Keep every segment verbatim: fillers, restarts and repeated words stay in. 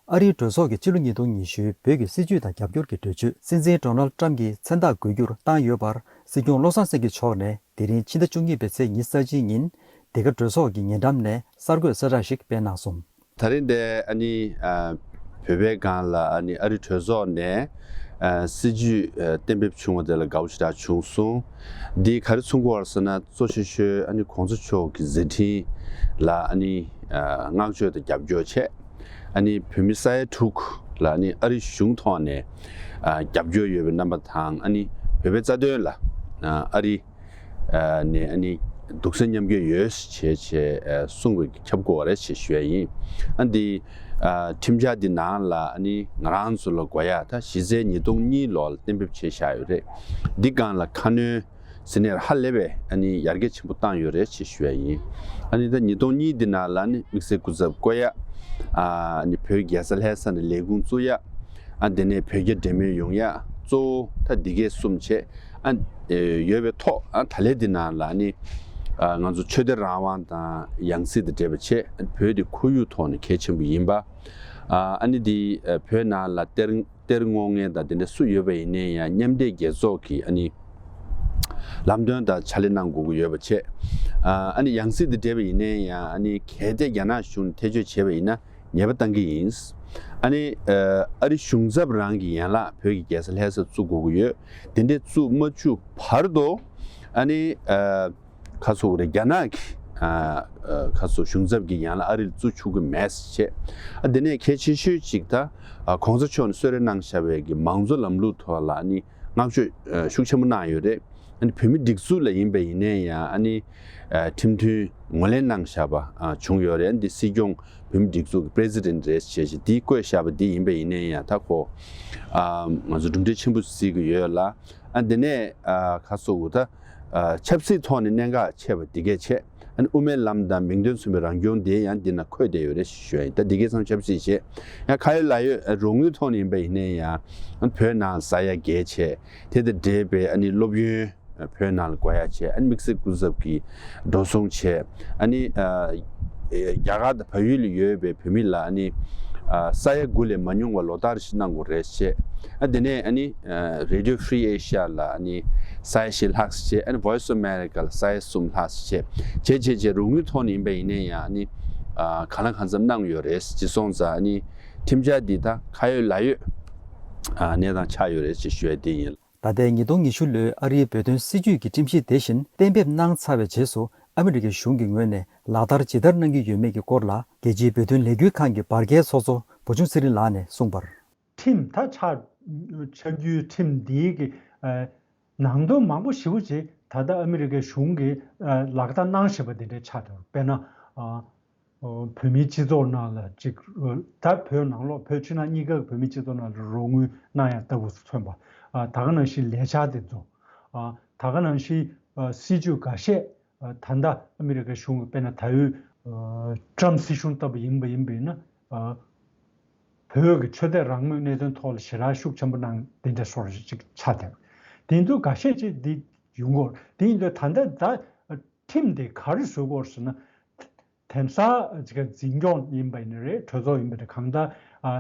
ཨ་རིའི་གྲོས་ཚོགས་ཀྱི་ཕྱི་ལོ་ཉིས་སྟོང་ཉི་ཤུའི་བོད་ཀྱི་སྲིད་བྱུས་དང་རྒྱབ་སྐྱོར་གྱི་གྲོས་ཆོད་སྲིད་འཛིན་ཌོ་ནལ་ཊམ་གྱིས་མཚན་རྟགས་འགོད་རྒྱུར་བཏང་ཡོད་པར། སྲིད་སྐྱོང་བློ་བཟང་སེང་གེ་མཆོག་ནས་དེ་རིང་ཕྱི་ཟླ་བཅུ་གཉིས་པའི་ཚེས་ཉི་ཤུ་རྩ་གཅིག་ཉིན་འདི་ག་གྲོས་ཚོགས་ཀྱི་ཉེ་འགྲམ་ནས་གསར་འགོད་གསལ་བསྒྲགས་ཤིག་སྤེལ་གནང་སོང་། ད་རིང་འདི་ཨ་ནི་ཨ་བོད་པའི་སྒང་ལ་ཨ་ནི་ཨ་རི་གྲོས་ཚོགས་ནས་ཨ་སྲིད་བྱུས་ཨ་གཏན་འབེབས་བྱུང་བ་དེ་ལ་དགའ་པོ་ཞེ་དྲག་བྱུང་སོང་། འདི་ག་རེ་མཚོན་གྱི་ཡོད་རེད་ཟེར་ན། གཙོ་ཆེ་ཤོས་ཨ་ནི་གོང་ས་མཆོག་གི་མཛད་འཕྲིན་ལ་ཨ་ནི་ཨ་བསྔགས་བརྗོད་དང་རྒྱབ་སྐྱོར་བྱས། ཨ་ནི་བོད་མི་ས་ཡ་དྲུག་ལ་ཨ་ནི་ཨ་རི་གཞུང་ཐོག་ནས་ཨ་རྒྱབ་སྐྱོར་ཡོད་པའི་རྣམ་པ་དང་། ཨ་ནི་བོད་པའི་རྩ་དོན་ལ་ཨ་ཨ་རི་ཨ་ནས་ཨ་ནི་འདུག་སེམས་མཉམ་སྐྱེད་ཡོད་ཞེས་བྱས་ཨ་གསུངས་པའི་ཁྱབ་དགོས་པ་རེད་ཅེས་ཞུ་ཡ་ཡིན། ཨ་འདི་ཨ་ཁྲིམས་འཆར་འདི་ནང་ལ་ཨ་ནི་ང་རང་ཚོ་ལ་དགོས་ཡ་ད་གཞི་རྩའི་ཉིས་སྟོང་གཉིས་ལོ་ལ་གཏན་འབེབས་བྱས་བཞག་ཡོད་རེད། འདི་སྒང་ལ་ཁ་སྣོན་ཟེར་ནས་ཧ་ལས་པའི་ཨ་ནི་ཡར་རྒྱས་ཆེན་པོ་བཏང་ཡོད་རེད་ཅེས་ཞུ་ཡ་ཡིན། ཨ་ནི་ད་ཉིས་སྟོང་གཉིས་འདི་ནང་ལ་ཨ་ནི་དམིགས་བསལ་སྐུ་ཚབ་བསྐོ་ཡ། ཨ་ནི་བོད་རྒྱལ་ས་ལྷ་ས་ནས་ལས་ཁུངས་བཙུགས་ཡ། ཨ་དེ་ནས་བོད་རྒྱ་འབྲེལ་མོལ་ཡོང་ཡ། གཙོ་བོ་ད་འདི་གས་གསུམ་བྱས། ཨ་ཡོད་པའི་ཐོག་ཨ་ད་ལན་འདི་ནང་ལ་ཨ་ནི་ཨ་ང་ཚོ་ཆོས་དད་རང་དབང་དང་ཡང་སྲིད་དང་འབྲེལ་བ་བྱས། བོད་དེ་ཁོར་ཡུག་ཐོག་ནས་གལ་ཆེན་པོ་ཡིན་པ། ཨ་ཨ་ནི་འདི་ཨ་བོད་ནང་ལ་གཏེར་གཏེར་སྔོག་མཁན་དང་དེ་འདྲ་སུ་ཡོད་པ་ཡིན་ནའི་ཡང་མཉམ་འབྲེལ་རྒྱལ་ཚོགས་ཀྱི་ཨ་ནི་ལམ་སྟོན་དང་ཕྱག་ལས་གནང་དགོས་ཀྱི་ཡོད་པ་བྱས། ཨ་ཨ་ནི་ཡང་སྲིད་དང་འབྲེལ་བ་ཡིན་ནའི་ཡང་ཨ་ནི་གལ་ཏེ་རྒྱ་ནག་གཞུང་ནས་ཐེ་བྱུས་བྱས་པ་ཡིན་ན་ཉེས་པ་བཏང་གི་ཡིན། ཨ་ནི་ཨ་ཨ་རི་གཞུང་ཚབ་རང་གི་ཡན་ལག་བོད་ཀྱི་རྒྱལ་ས་ལྷ་སར་བཙུགས་དགོས་ཀྱི་ཡོད། དེ་འདྲའི་བཙུགས་མ་བཅུག་བར་དུ་ཨ་ནི་ཨ་ཁ་སོ་རེ་རྒྱ་ནག་གི་ཨ་ཨ་ཁ་སོ་གཞུང་ཚབ་ཀྱི་ཡན་ལག་ཨ་རི་ལ་བཙུགས་ཆོག་གི་མེད་ཟེར་བྱས། ཨ་དེ་ནས་གལ་ཆེ་ཤོས་གཅིག་ད་ཨ་གོང་ས་མཆོག་ནས་གསོལ་རས་གནང་བཞག་པའི་གི་མང་གཙོ་ལམ་ལུགས་ཐོག་ལ་ཨ་ནི་བསྔགས་བརྗོད་ཨ་ཤུགས་ཆེན་པོ་གནང་ཡོད་རེད། ཨ་ནི་བོད་མི་སྒྲིག་འཛུགས་ལ་ཡིན་པ་ཡིན་ནའི་ཡང་ཨ་ནི་ཨ་ཁྲིམས་མཐུན་ངོས་ལེན་གནང་བཞག་པ་ཨ་བྱུང་ཡོད་རེད། ཨ་ནི་འདི་སྲིད་སྐྱོང་བོད་མི་སྒྲིག་འཛུགས་ཀྱི་པི་རེ་སི་ཌེན་ཊི་རེད་ཅེས་བྱས་འདི་བསྐོས་བཞག་པ་འདི་ཡིན་པ་ཡིན་ནའི་ཡང་ད་ཁོ་ཨ་ང་ཚོ་གྲུབ་འབྲས་ཆེན་པོ་གཟིགས་ཀྱི་ཡོད་ལ། ཨ་འདི་ནས་ཨ་ཁ་སོ་འུ་ད་ཨ་ཆབ་སྲིད་ཐོག་ནས་གནད་འགག་ཆེ་བ་འདི་གས་བྱས། ཨ་ནི་དབུ་མའི་ལམ་དང་མིང་དོན་མཚུངས་པའི་རང་སྐྱོང་དེ་ཡང་འདི་ན་འཁོད་བསྡད་ཡོད་རེད་ཞུ་ཡ་ཡིན། ད་འདི་གས་ཚང་ཆབ་སྲིད་བྱས་ཡང་ཁ་ཡོད་ལག་ཡོད་རོགས་དངུལ་ཐོག་ནས་ཡིན་པ་ཡིན་ནའི་ཡང་བོད་ནང་ས་ཡ་བརྒལ་བྱས། དེ་དང་འབྲེལ་བའི་ཨ་ནི་སློབ་ཡོན་བོད་ནང་ལ་དགོས་ཡ་བྱས། ཨ་ནི་དམིགས་བསལ་སྐུ་ཚབ་ཀྱིས་འགྲོ་སོང་བྱས། ཨ་ནི་ཨ་རྒྱ་གར་དང་བལ་ཡུལ་ལ་ཡོད་པའི་བོད་མི་ལ་ཨ་ནི་ཨ་ས་ཡ་དགུ་ལས་མ་ཉུང་བ་ལོ་ལྟར་ཞིག་གནང་དགོས་རེད་བྱས། ཨ་དེ་ནས་ཨ་ནི་ཨ་Radio Free Asia་ལ་ཨ་ནི་ས་ཡ་བཞི་ལྷག་ཙམ་བྱས། ཨ་ནི་Voice of America་ལ་ས་ཡ་གསུམ་ལྷག་ཙམ་བྱས། བྱས་བྱས་བྱས་རོགས་དངུལ་ཐོག་ནས་ཡིན་པ་ཡིན་ནའི་ཡང་ཨ་ནི་ཨ་གང་ལ་གང་འཚམ་གནང་ཡོད་རེད་ཅེས་སོང་ཙང་། ཨ་ནི་ཁྲིམས་འཆར་འདི་ད་ཁ་ཡོད་ལག་ཡོད་ཨ་གནས་སྟངས་ཆགས་ཡོད་རེད་ཅེས་ཞུ་ཡ་དེ་ཡིན། ད་ལྟའི་ཉིས་སྟོང་ཉི་ཤུ་ལོའི་ཨ་རིའི་བོད་དོན་སྲིད་བྱུས་ཀྱི་ཁྲིམས་གཞི་དེ་བཞིན་གཏན་འབེབས་གནང་ཚར་བའི་རྗེས་སུ། ཨ་མི་རི་ཀའི་གཞུང་གི་ངོས་ནས་ལག་བསྟར་ཇི་ལྟར་གནང་གི་ཡོད་མེད་ཀྱི་སྐོར་ལ། རྒྱལ་སྤྱིའི་བོད་དོན་ལས་འགུལ་ཁང་གི་འབར་གས་ཚོགས་གཙོ་བུ་ཆུང་ཚེ་རིང་ལགས་ནས་གསུངས་པར། ཁྲིམས་ད་ཆགས་ཆགས་རྒྱུའི་ཁྲིམས་འདིའི་གི་ཨ་ནང་དོན་མང་པོ་ཞེ་པོ་ཅིག་ད་ལྟ་ཨ་མི་རི་ཀའི་གཞུང་གིས་ཨ་ལག་བསྟར་གནང་བཞིན་པ་འདི་འདྲ་ཆགས་འདུག་དཔེར་ན་ཨ། བོད་མིའི་སྤྱི་ཚོགས་ནང་ལ་ཅིག་ད་བོད་ནང་ལོགས་བོད་ཕྱི་ནང་གཉིས་ཀ་གི་བོད་མིའི་སྤྱི་ཚོགས་ནང་ལ་རོགས་དངུལ་གནང་ཡ་ལྟ་བུ་མཚོན་པ། ཨ་ད་ག་ནང་བཞིན་ལས་འཆར་དེ་ཚོ། ཨ་ད་ག་ནང་བཞིན་ཨ་སྲིད་བྱུས་འགའ་ཤས་ཨ་ད་ལྟ་ཨ་མི་རི་ཀའི་གཞུང་གི་དཔེར་ན་ད་ཡོད་ཨ་ཀྲམ་སྲིད་གཞུང་ལྟ་བུ་ཡིན་པ་ཡིན་པ་ཡིན་ན། ཨ་བོད་ཀྱི་ཆོས་དད་རང་མོས་གནད་དོན་ཐོག་ལ་ཞེ་དྲག་ཤུགས་ཆེན་པོ་གནང་དེ་འདྲ་སོར་ཅིག་ཆགས་བསྡད། དེ་ཚོ་འགའ་ཤས་ཅིག་འདི་ཡོང་གི་ཡོད་རེད། དེ་ཡིན་དུས་ད་ལྟ་ད་ཁྲིམས་དེ་ག་རེ་བཟོ་དགོས་ཟེར་ན། དེང་སང་ཅིག་འཛིན་སྐྱོང་ཡིན་པ་ཡིན་ན་རེད། གྲོས་ཚོགས་ཡིན་པ་རེད། གང་ལྟར་ཨ་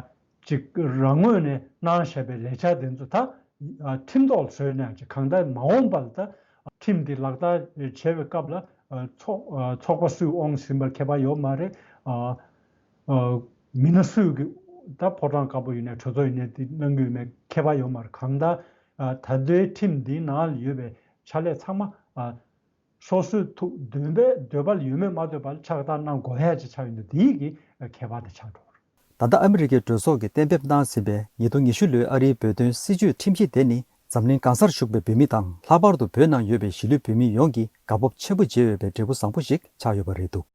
ཅིག་རང་ངོས་ནས་གནང་བཞག་པའི་ལས་འཆར་དེ་ཚོ་ད་ཨ་ཁྲིམས་ཐོག་ལ་བཟོས་ན་ཅིག་གང་ལྟར་མ་འོངས་པ་ལ་ད་ཁྲིམས་འདི་ལག་བསྟར་བྱེད་པའི་སྐབས་ལ་ཨ་ཚོགས་ཨ་ཚོགས་པ་སུས་དབང་ཟིན་པར་ཁྱད་པར་ཡོད་མ་རེད། ཨ་ཨ་མི་སྣ་སུས་ཀྱི་ད་ཕོ་བྲང་དཀར་པོ་ཡིན་ནའི་གྲོས་ཚོགས་ཡིན་ནའི་འདི་གནང་གི་ཡོད་མེད་ཁྱད་པར་ཡོད་མ་རེད། གང་ལྟར་ཨ་ད་ལྟའི་ཁྲིམས་འདིའི་ནང་ལ་ཡོད་པའི་ཕྱག་ལས་ཚང་མ་ཨ། སོ་སོའི་ཐུགས་འདུན་པའི་འདོད་པ་ཡོད་མེད་མ་ལྟོས་པར་ཕྱག་བསྟར་གནང་དགོས་ཡ་ཅིག་ཆགས་ཡོད་འདུག་དེའི་གི་ཁྱད་པར་དེ་ཆགས་འགྲོ་གི་རེད། ད་ལྟ་ཨ་མི་རི་ཀའི་གྲོས་ཚོགས་ཀྱིས་གཏན་འབེབས་གནང་ཟིན་པའི་ཉིས་སྟོང་ཉི་ཤུ་ལོའི་ཨ་རིའི་བོད་དོན་སྲིད་བྱུས་ཁྲིམས་གཞི་དེ་ནི་འཛམ་གླིང་གང་སར་བཞུགས་པའི་བོད་མི་དང་ལྷག་པར་དུ་བོད་ནང་ཡོད་པའི་གཞིས་ལུས་བོད་མི་ཡོངས་ཀྱིས་དགའ་སྤོབས་ཆེན་པོ་བྱེད་འོས་པའི་འབྲས་བུ་བཟང་པོ་ཞིག་ཆགས་ཡོད་པ་རེད་འདུག